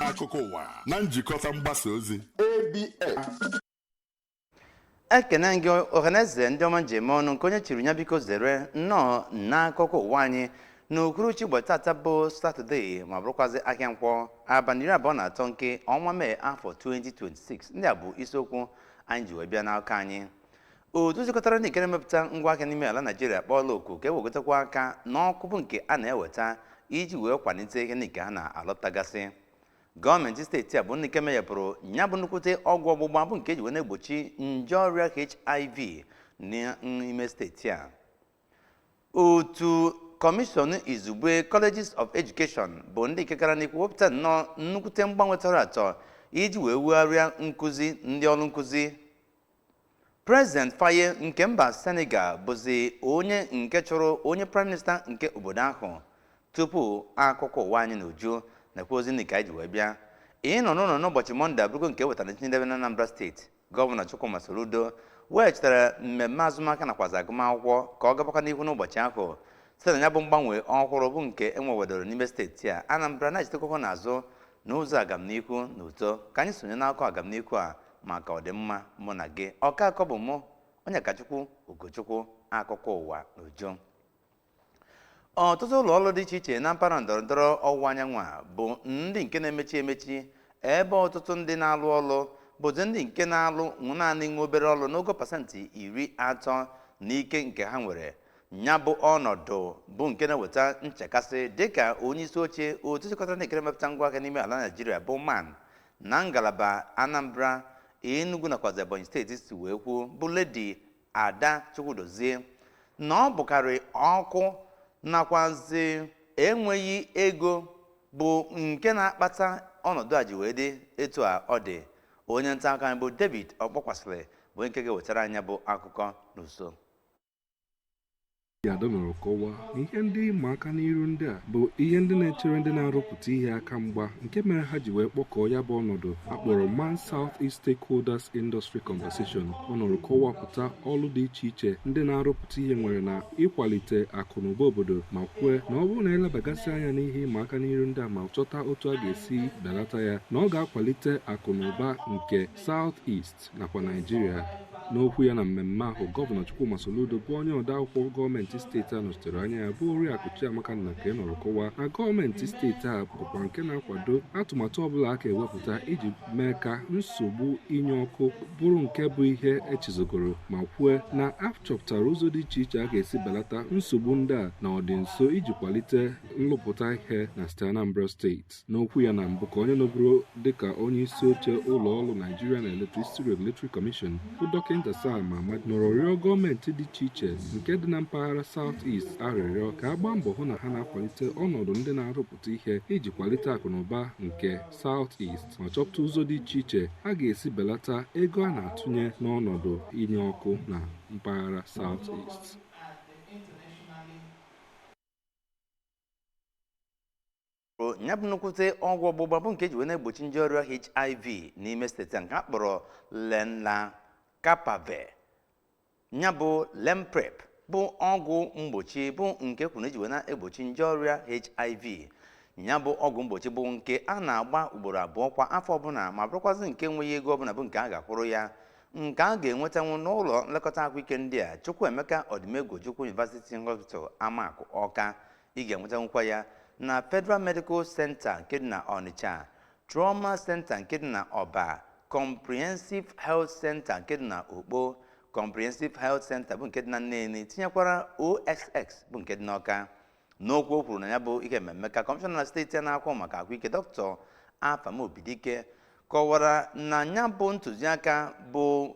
Akụkọ ụwa na njikọta mgbasa ozi ABS. Ekene gị, ọhaneze ndị ọma njem ọnụ nke onye chiri ya, biko zere nnọọ n'akụkọ ụwa anyị n'uhuruchi ụbọchị tata bụ Satọde, ma bụrụkwazị ahịa Nkwọ, abalị 23 nke ọnwa Mee, afọ 2026. Ndị a bụ isiokwu anyị ji wee bịa n'aka anyị. Otu jikọtara ndị nke na-emepụta ngwaahịa n'ime ala Naijiria kpọọla oku ka ewegotekwa aka n'ọkụ bụ nke a na-eweta iji wee kwalite ihe ndị nke ha na-alọpụtagasị. Gọọmenti steeti a bụ ndị nke meghepụrụ ya bụ nnukwute ọgwụ ọgbụgba bụ nke eji wee na-egbochi nje ọrịa HIV n'ime steeti a. Otu kọmishọn izugbe Colleges of Education bụ ndị nke gara n'ikwu wepụta nnọọ nnukwute mgbanwe tọrọ atọ iji wee wugharịa nkụzi ndị ọrụ nkụzi. President Faye nke mba Senegal bụzi onye nke chụrụ onye prime minister nke obodo ahụ. Tupu akụkọ ụwa anyị n'uju nakwa ozi ndị ka anyị ji wee bịa, ịnọ n'ụlọ n'ụbọchị Mọnde abụrụgo nke wetara njedebe na Anambra Steeti. Gọvanọ Chukwuma Soludo weghachitara mmemme azụmahịa nakwazi agụmakwụkwọ ka ọ gabakwa n'ihu n'ụbọchị ahụ. Site na ya bụ mgbanwe ọhụrụ bụ nke enwewedoro n'ime steeti a, Anambra na-ejitekwa n'azụ n'ụzọ agamnihu na uto. Ka anyị sonye n'akụkọ agamnihu a maka ọdịmma mụ na gị. Ọka akọ bụ mụ, onye kachukwu Ugochukwu. Akụkọ ụwa n'uju. Ọtụtụ ụlọ ọrụ dị iche iche na mpaghara ndọrọ ndọrọ ọwụwa anyanwụ a bụ ndị nke na-emechi emechi, ebe ọtụtụ ndị na-alụ ọrụ bụzi ndị nke na-alụ naanị nwa obere ọrụ n'ogo 30% n'ike nke ha nwere. Ya bụ ọnọdụ bụ nke na-eweta nchekasị, dịka onye isi oche otu jikọtara ndị nke na-emepụta ngwaahịa n'ime ala Naijiria bụ MAN na ngalaba Anambra, Enugu nakwazi Ebonyi Steeti si wee kwuo, bụ Lady Ada Chukwudozie, na ọ bụkarị ọkụ nakwazi enweghị ego bụ nke na-akpata ọnọdụ a ji wee dị etu a ọ dị. Onye nta akụkọ anyị bụ David Ọkpọkwasịrị bụ nke ga-ewetara anyị bụ akụkọ n'uso. Ada nọrọ kọwaa na ihe ndị ịma aka n'iru ndị a bụ ihe ndị na-echere ndị na-arụpụta ihe aka mgba, nke mere ha ji wee kpọkọọ ya bụ ọnọdụ akpọrọ MAN South East Stakeholders Industry Conversation. Ọ nọrọ kọwapụta ọlụ dị iche iche ndị na-arụpụta ihe nwere na ịkwalite akụ na ụba obodo, ma kwue na ọ bụrụ na elebagasị anya n'ihe ịma aka n'iru ndị a ma chọta otu a ga-esi belata ya, na ọ ga-akwalite akụ na ụba nke South East nakwa Naijiria. N'okwu ya na mmemme ahụ, Gọvanọ Chukwuma Soludo bụ onye odeakwụkwọ gọọmenti steeti a nọchitere anya ya, bụ Oriakụ Chiamaka Nnake, nọrọ kọwaa na gọọmenti steeti a bụkwa nke na-akwado atụmatụ ọbụla a ga-ewepụta iji mee ka nsogbu inye ọkụ bụrụ nke bụ ihe echezogoro, ma kwue na a chọpụtara ụzọ dị iche iche a ga-esi belata nsogbu ndị a na ọdị nso iji kwalite nlụpụta ihe na steeti Anambra Steeti. N'okwu ya na mbụ, ka onye nọbụrụ dịka onye isi oche ụlọ ọrụ Nigerian Electricity Regulatory Commission, bụ Dọkịta Sam Amadi, nọrọ rịọ gọọmenti dị iche iche nke dị na mpaghara South East arịrịọ ka a gbaa mbọ hụ na ha na-akwalite ọnọdụ ndị na-arụpụta ihe iji kwalite akụnụba nke South East, ma chọpụta ụzọ dị iche iche a ga-esi belata ego a na-atụnye n'ọnọdụ inye ọkụ na mpaghara South East. Ya bụ nnukwute ọgwụ ọgbụgba bụ nke eji wee na-egbochi nje ọrịa HIV n'ime steeti a, nke a kpọrọ Lenacapavir, ya bụ Lemprep, bụ ọgwụ mgbochi bụ nke kwuru eji wee na-egbochi nje ọrịa HIV. Ya bụ ọgwụ mgbochi bụ nke a na-agba ugboro abụọ kwa afọ ọbụla, ma bụrụkwazị nke enweghị ego ọbụla bụ nke a ga-akwụrụ ya, nke a ga-enwetanwu n'ụlọ nlekọta ahụike ndị a: Chukwuemeka Odumegwu Ojukwu University Hospital, Amakụ, Ọka. Ị ga-enwetanwukwa ya na Federal Medical Center nke dị na Onitsha, Trauma Center nke dị na Ọba, Comprehensive Health Center nke dị na Okpo, Comprehensive Health Center bụ nke dị na Nnewi, tinyekwara OXX bụ nke dị n'Ọka. N'okwu o kwuru na ya bụ ihe mmemme, ka kọmishọna na steeti a na-akwụ maka ahụike, Dr. Afam Obidike, kọwara na ya bụ ntụziaka bụ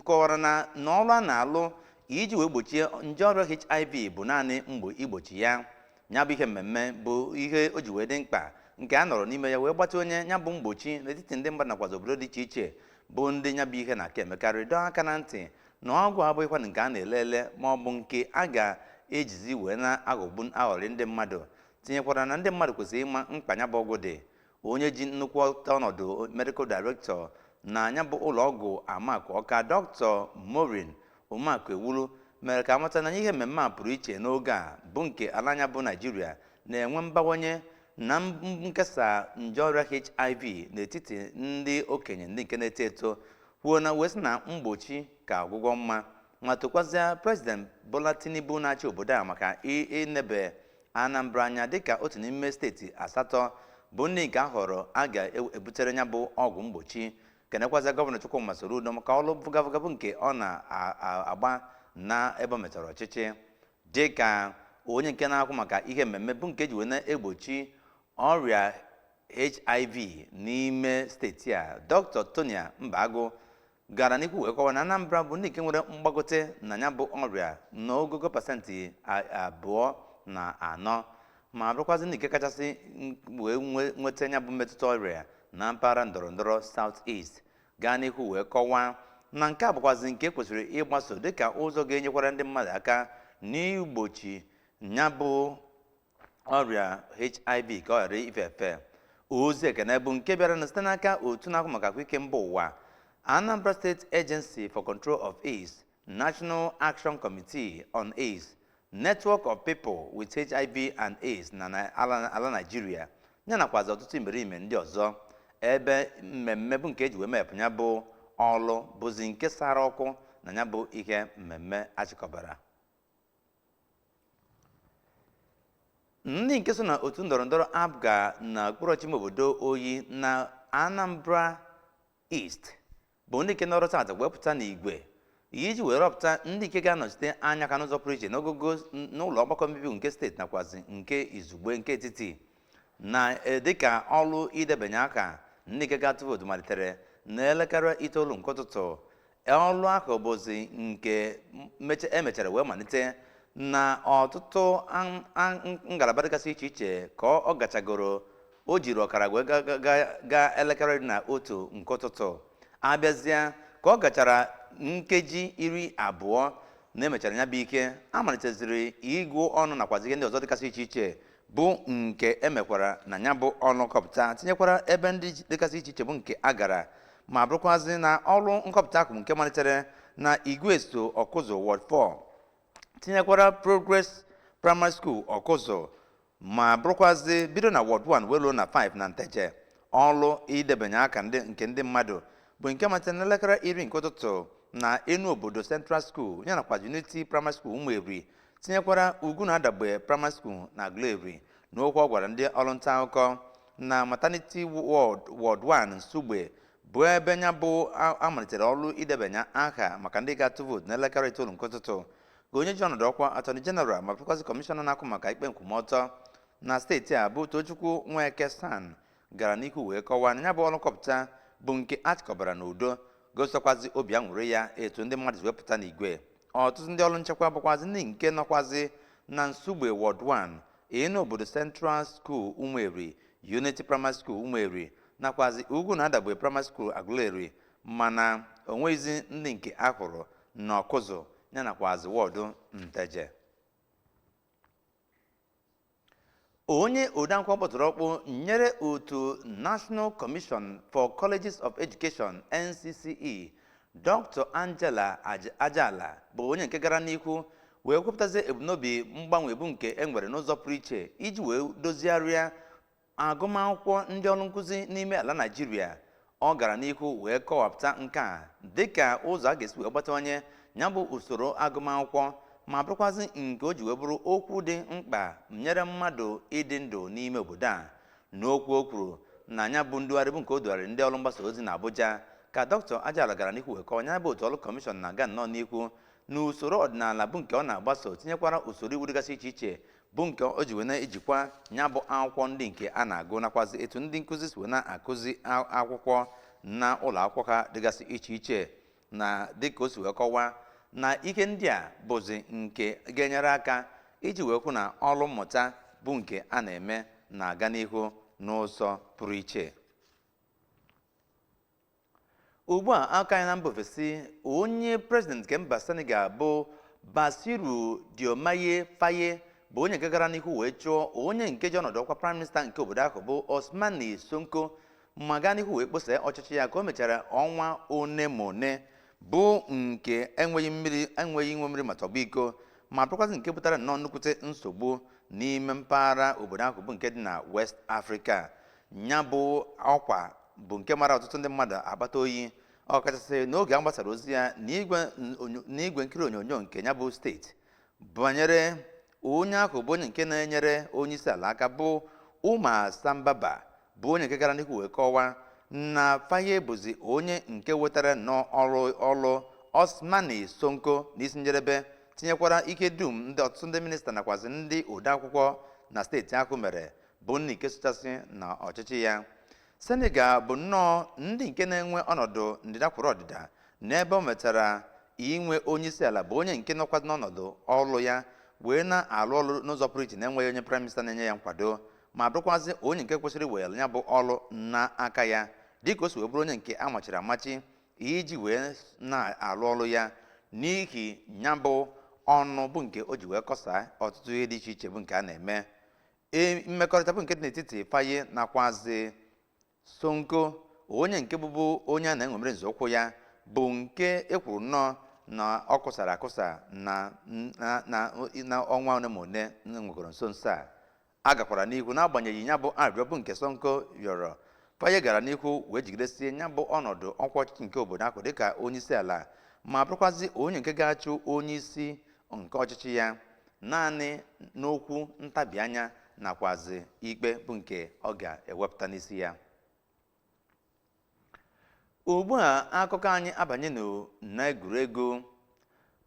kọwara na n'ọrụ a na-alụ iji wee gbochie nje ọrịa HIV bụ naanị mgbe igbochi ya. Ya bụ ihe mmemme bụ ihe o ji wee dị mkpa nke a nọrọ n'ime ya wee gbata onye ya bụ mgbochi n'etiti ndị mmadụ nakwazi obodo dị iche iche bụ ndị ya bụ ihe na-aka emekarị, dọọ aka na ntị na ọgwụ abụghịkwa nke a na-ele ele ma ọ bụ nke a ga-ejizi wee na-aghọgbu aghọrị ndị mmadụ, tinyekwara na ndị mmadụ kwesịrị ịma mkpa ya bụ ọgwụ dị. Onye ji nnukwu ọnọdụ medical director na ya bụ ụlọọgwụ Amakụ Ọka, Dr. Maureen Umakụ Ewulu, mere ka amata na ihe mmemme a pụrụ iche n'oge a bụ nke ala anya bụ Naijiria na-enwe mbawanye. Na nkesa nje ọrịa HIV n'etiti ndị okenye, ndị nke na-eto eto, kwuo na wee sị na mgbochi ka ọgwụgwọ mma, ma tokwazịa President Bola Tinubu na-achị obodo a maka inebe Anambra anya dịka otu n'ime steeti asatọ bụ ndị nke a họrọ a ga-ebutere ya bụ ọgwụ mgbochi. Kenekwazịa Gọvanọ Chukwuma Soludo maka ọlụ vụgavụga bụ nke ọ na-agba na ebe o metara ọchịchị dịka onye nke na-akwụ maka ihe mmemme bụ nke eji wee na-egbochi ọrịa HIV n'ime steeti a. Dr. Tonia Mbagụ gara n'ihu wee kọwa na Anambra bụ ndị nke nwere mgbagote na ya bụ ọrịa n'ogogo 24%, ma bụrụkwazị ndị nke kachasị wee nweta ya bụ mmetụta ọrịa na mpaghara ndọrọ ndọrọ South East. Gaa n'ihu wee kọwaa na nke a bụkwazị nke kwesịrị ịgbaso dịka ụzọ ga-enyekwara ndị mmadụ aka n'igbochi ya bụ ọrịa HIV ka ọ ghara ife efe. Ozi ekene bụ nke bịara na site n'aka otu na-ahụ maka ahụike mba ụwa, Anambra State Agency for Control of AIDS, National Action Committee on AIDS, Network of People with HIV and AIDS na ala Nigeria, ya nakwazi ọtụtụ imerime ndị ọzọ, ebe mmemme bụ nke eji wee mepụ ya bụ ọlụ bụzi nke sara ọkụ na ya bụ ihe mmemme achịkọbara. Ndị nke so na otu ndọrọndọrọ APGA na okpuru ọchịchị obodo Oyi na Anambra East bụ ndị nke nọrọ tata wee pụta n'igwe iji wee rọpụta ndị nke ga-anọchite anya ka n'ụzọ pụrụ iche n'ogogo n'ụlọ ọgbakọ mmebi nke steeti nakwazi nke izugbe nke etiti, na dịka ọlụ idebanye aka ndị nke ga-atụ vootu malitere n'elekere 9 nke ụtụtụ. Ọlụ ahụ bụzi nke emechara wee malite na ọtụtụ ngalaba dịgasị iche iche ka ọ gachagoro o jiri ọkara wee gaa elekere 11 nke ụtụtụ. Abịazịa ka ọ gachara nkeji 20 na emechara ya bụ ike, amaliteziri ịgụ ọnụ nakwazi ihe ndị ọzọ dịgasị iche iche bụ nke emekwara na ya bụ ọnụ nkọpụta, tinyekwara ebe ndị dịgasị iche iche bụ nke a gara, ma bụrụkwazị na ọrụ nkọpụta ahụ nke malitere na Igweso Ọkụzụ Ward 4, tinyekwara Progress Primary School Ọkụzụ, ma bụrụkwazị bido na Ward 1 wee ruo na 5 na Nteje. Ọrụ idebanye aka nke ndị mmadụ bụ nke malitere n'elekere 10 nke ụtụtụ na enu obodo Central School, ya nakwa Unity Primary School Ụmụeri, tinyekwara Ugwu na Adagbe Primary School na Agụleri. N'okwu ọ gwara ndị ọrụ nta akụkọ na Maternity Ward, Ward 1 Nsugbe, bụ ebe ya bụ amalitere ọrụ idebanye aha maka ndị ga-atụ vootu n'elekere 9 nke ụtụtụ, ka onye ji ọnọdụ ọkwa Attorney General ma bụrụkwazị kọmishọna na-akwụ maka ikpe nkwụmọtọ na steeti a bụ Tochukwu Nweke San gara n'ihu wee kọwaa na ya bụ ọrụ nkọpụta bụ nke achịkọbara n'udo, gosikwazi obi aṅụrị ya etu ndị mmadụ si wepụta n'igwe. Ọtụtụ ndị ọrụ nchekwa bụkwazi ndị nke nọkwazi na Nsugbe Ward 1, enu obodo Central School Ụmụeri, Unity Primary School Ụmụeri, nakwazi Ugwu na Adagbe Primary School Agụleri, mana onweghịzi ndị nke ahụrụ n'Ọkụzụ ya nakwazi wọdụ Nteje. Onye odeakwụkwọ kpọtụrụ ọkpụ nyere otu National Commission for Colleges of Education, NCCE, Dr. Angela Ajala, bụ onye nke gara n'ihu wee kwupụtazi ebumnobi mgbanwe bụ nke e nwere n'ụzọ pụrụ iche iji wee dozigharịa agụmakwụkwọ ndị ọrụ nkụzi n'ime ala Naịjirịa. Ọ gara n'ihu wee kọwapụta nke a dịka ụzọ a ga-esi wee gbatawanye ya bụ usoro agụmakwụkwọ, ma bụrụkwazị nke o ji wee bụrụ okwu dị mkpa nyere mmadụ ịdị ndụ n'ime obodo a. N'okwu o kwuru na ya bụ ndugharị bụ nke o dugharịrị ndị ọrụ mgbasa ozi na Abuja, ka Dr. Ajala gara n'ihu wee kọwaa ya bụ otu ọrụ kọmishọn na-aga nnọọ n'ihu n'usoro ọdịnala bụ nke ọ na-agbaso, tinyekwara usoro iwu dịgasị iche iche bụ nke o ji wee na-ejikwa ya bụ akwụkwọ ndị nke a na-agụ, nakwazi etu ndị nkụzi si wee na-akụzi akwụkwọ na ụlọ akwụkwọ ha dịgasị iche iche, na dịka o si wee kọwaa na ihe ndị a bụzi nke ga-enyere aka iji wee kwụ na ọrụ mmụta bụ nke a na-eme na-aga n'ihu n'ụzọ pụrụ iche. Ugbu a aka anyị na mba ofesi, onye prezident nke mba Senegal bụ Bassirou Diomaye Faye bụ onye nke gara n'ihu wee chụọ onye nke ji ọnọdụ ọkwa prime minista nke obodo ahụ bụ Ousmane Sonko, ma gaa n'ihu wee kposa ọchịchị ya ka o mechara ọnwa one ma one bụ nke enweghị mmiri, enweghị inwe mmiri ma tọgbọ iko, ma bụrụkwazị nke pụtara nnọọ nnukwute nsogbu. N'ime mpaghara obodo ahụ bụ nke dị na West Africa, ya bụ ọkwa bụ nke mara ọtụtụ ndị mmadụ akpata oyi, ọkachasị n'oge a gbasara ozi ya n'igwe nkiri onyonyo nke ya bụ steeti banyere onye ahụ bụ onye nke na-enyere onye isi ala aka, bụ Umar Sambaba, bụ onye nke gara n'ihu wee kọwaa na Faye bụzi onye nke wetara nnọọ ọrụ Osmani Sonko n'isi njedebe, tinyekwara ike dum ndị ọtụtụ ndị minista nakwazi ndị odeakwụkwọ na steeti ahụ mere bụ ndị nke sochasị na ọchịchị ya. Senegal bụ nnọọ ndị nke na-enwe ọnọdụ ndịda kwụrụ ọdịda n'ebe o metara inwe onye isi ala bụ onye nke nọkwazi n'ọnọdụ ọrụ ya wee na-alụ ọrụ n'ụzọ pụrụ iche, na-enweghị onye prime minister na-enye ya nkwado, ma bụrụkwazị onye nke kwesịrị iwere ya bụ ọrụ n'aka ya, dịka o si wee bụrụ onye nke amachiri amachi iji wee na-alụ ọrụ ya n'ihi ya bụ ọnụ bụ nke o ji wee kọsaa ọtụtụ ihe dị iche iche bụ nke a na-eme. Mmekọrịta bụ nke dị n'etiti Faye nakwazi Sonko, onye nke bụbu onye a na-enwemere nzọụkwụ ya, bụ nke ekwuru nnọọ na ọ kụsara akụsa na ọnwa ole ma ole nwegoro nso nso a. A gakwara n'ihu, n'agbanyeghị ya bụ arịrịọ bụ nke Sonko rịọrọ, Faye gara n'ihu wee jigidesie ya bụ ọnọdụ ọkwa ọchịchị nke obodo ahụ dịka onye isi ala, ma bụrụkwazị onye nke ga-achụ onye isi nke ọchịchị ya naanị n'okwu ntabi anya nakwazi ikpe bụ nke ọ ga-ewepụta n'isi ya. Ugbu a, akụkọ anyị abanye n'egwuregwu.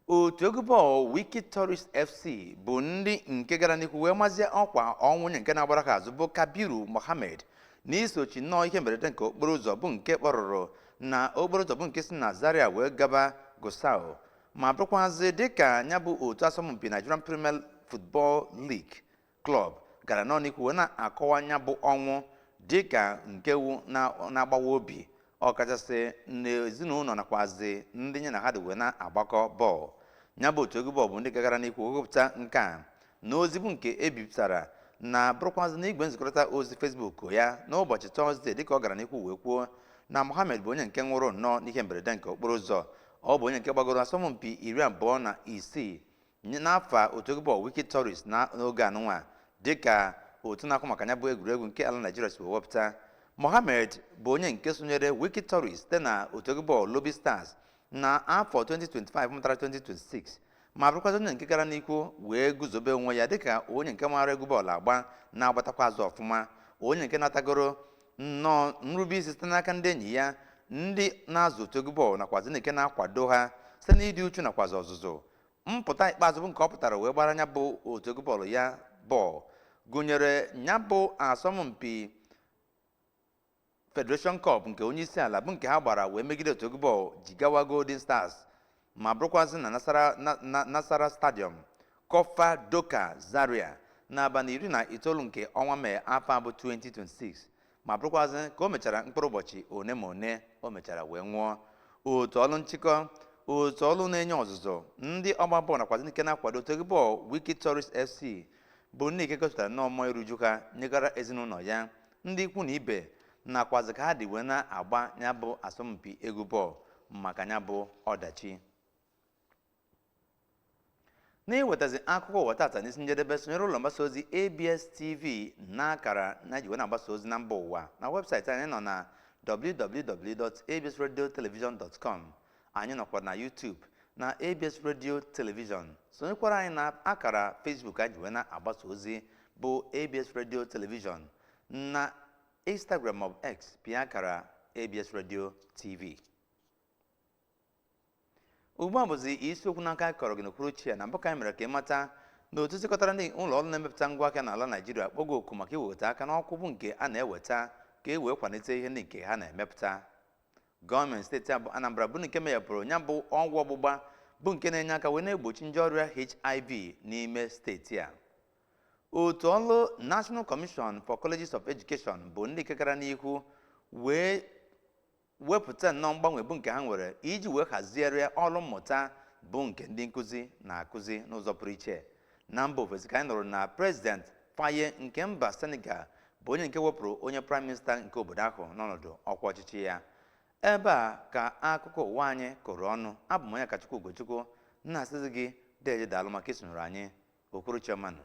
Otu egwu bọọlụ Wiki Tourist FC bụ ndị nke gara n'ihu wee mazie ọkwa ọnwụ onye nke na-agbara ha azụ, bụ Kabiru Mohammed, n'isochi nnọọ ihe mberede nke okporo ụzọ bụ nke kpọrụrụ na okporo ụzọ bụ nke si na Zaria wee gaba Gusau, ma bụrụkwazị dịka ya bụ otu asọmpi Nigerian Premier Football League Club gara nọ n'ihu wee na-akọwa ya bụ ọnwụ dịka nke wu na-agbawa obi, ọkachasị n'ezinụlọ nakwazi ndị ya na ha dị wee na-agbakọ bọọlụ. Ya bụ otu egwu bọọlụ bụ ndị gagara n'ihu wepụta nke a na ozi bụ nke ebipụtara na bụrụkwazị n'igwe nzikọrịta ozi Facebook ya n'ụbọchị Tọzdee, dịka ọ gara n'ihu wee kwuo na Mohammed bụ onye nke nwụrụ nnọọ n'ihe mberede nke okporo ụzọ. Ọ bụ onye nke gbagoro asọmpi 26 n'afọ otu egwu bọọlụ Wiki Tourist n'oge anụnwa, dịka otu na-akụ maka ya bụ egwuregwu nke ala Naịjirịa si wee wepụta. Mohammed bụ onye nke sonyere Wiki Tourist site na otu egwu bọọlụ Lobi Stars na afọ 2025 mụtara 2026, ma bụrụkwazị onye nke gara n'ihu wee guzobe onwe ya dịka onye nke maara egwu bọọlụ agba, na-agbatakwa azụ ọfụma, onye nke natagoro nnọọ nrube isi site n'aka ndị enyi ya, ndị na-azụ otu egwu bọọlụ nakwazi ndị nke na-akwado ha, site n'ịdị uchu nakwazi ọzụzụ. Mpụta ikpeazụ bụ nke ọ pụtara wee gbara anya bụ otu egwu bọọlụ ya bọọlụ gụnyere ya bụ asọmpi Federation Cup nke onye isi ala bụ nke ha gbara wee megide otu egwu bọọlụ Jigawa Golden Stars, ma bụrụkwazị na Nasara Stadium, Kofa Doka, Zaria, n'abalị 19 nke ọnwa Mee afọ abụ 2026, ma bụrụkwazị ka o mechara mkpụrụ ụbọchị one ma one o mechara wee nwụọ. Otu ọrụ nchịkọ, otu ọrụ na-enye ọzụzụ ndị ọgba bọọlụ nakwazi nke na-akwado otu egwu bọọlụ Wiki Tourist FC bụ ndị nke gosipụtara nnọọ mmụọ iruju ha nyegara ezinụlọ ya, ndị ikwu na ibe, nakwazi ka ha dị wee na-agba ya bụ asọmpi egwu bọọlụ maka ya bụ ọdachi. N'iwetazi akụkọ ụwa tata n'isi njedebe, sonyere ụlọ mgbasa ozi ABS TV n'akara na ji wee na-agbasa ozi na mba ụwa na webụsaịtị anyị nọ na www.absradiotelevision.com. Anyị nọkwa na YouTube na ABS Radio Television. Sonyekwara anyị na akara Facebook anyị ji wee na-agbasa ozi bụ ABS Radio Television, na Instagram maọbụ X, pịa akara ABS Radio TV. Ugbu a bụzi isiokwu n'aka kọrọ gị n'okpuru ya na mbụ ka anyị mere ka ị mata na otu zikọtara ndị ụlọ ọrụ na-emepụta ngwaahịa n'ala Naijiria kpọgo oku maka iweta aka n'ọkụ bụ nke a na-eweta ka e wee kwalite ihe ndị nke ha na-emepụta. Gọọmenti steeti a bụ Anambra bụ nke meghepụrụ ya bụ ọgwụ ọgbụgba bụ nke na-enye aka wee na-egbochi nje ọrịa HIV n'ime steeti a. Otu ọrụ National Commission for Colleges of Education bụ ndị nke gara n'ihu wee wepụta nnọọ mgbanwe bụ nke ha nwere iji wee hazigharịa ọrụ mmụta bụ nke ndị nkụzi na-akụzi n'ụzọ pụrụ iche. Na mba ofesi ka anyị nụrụ na Prezident Faye nke mba Senegal bụ onye nke wepụrụ onye prime minista nke obodo ahụ n'ọnọdụ ọkwa ọchịchị ya. Ebe a ka akụkọ ụwa anyị kụrụ ọnụ. Abụ m onye Kachukwu Ugochukwu nna asịzi gị deje, daalụ maka isonyere anyị. Okpuru Chiọmanụ.